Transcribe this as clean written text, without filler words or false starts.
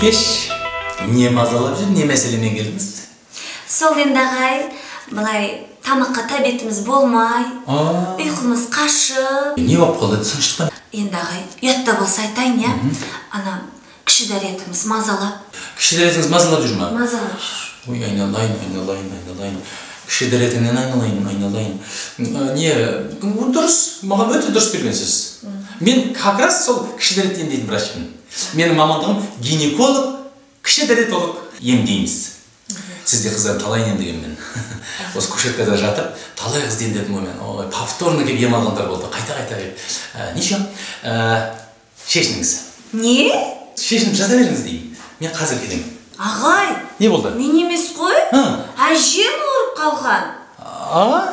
Бикеш, не мазалап жүр, не мәселемен келдіңіз? Сол енді, ағай, былай тамаққа тәбетіміз болмай, ұйқымыз қашып. Не болып қалды, тыныштық па? Енді, ағай, ұят та болса айтайын, иә? Ана кіші дәретіміз мазалап. Кіші дәретіңіз мазалап жүр ма? Мазалап жүр. Ой, айналайын, айналайын, айналайын. Кіші дәретіңнен айналайын, айналайын. Не, дұрыс, маған өте дұрыс бергенсіз. Мен как раз сол кіші дәрет емдейтін врачпын. Менің мамандығым гинеколог, кіші дәретолог, емдейміз. Сізде қыздар талайын емдегенмін. Осы кушеткада жатып, талай қызды емдедім ғой мен. Ой, повторно келіп ем алғандар болды, қайта-қайта келіп. Ничего, шешініңіз. Не? Шешініп жата беріңіз деймін. Мен қазір келемін. Ағай! Не болды? Мен емес қой. Әжем ауырып қалған. А?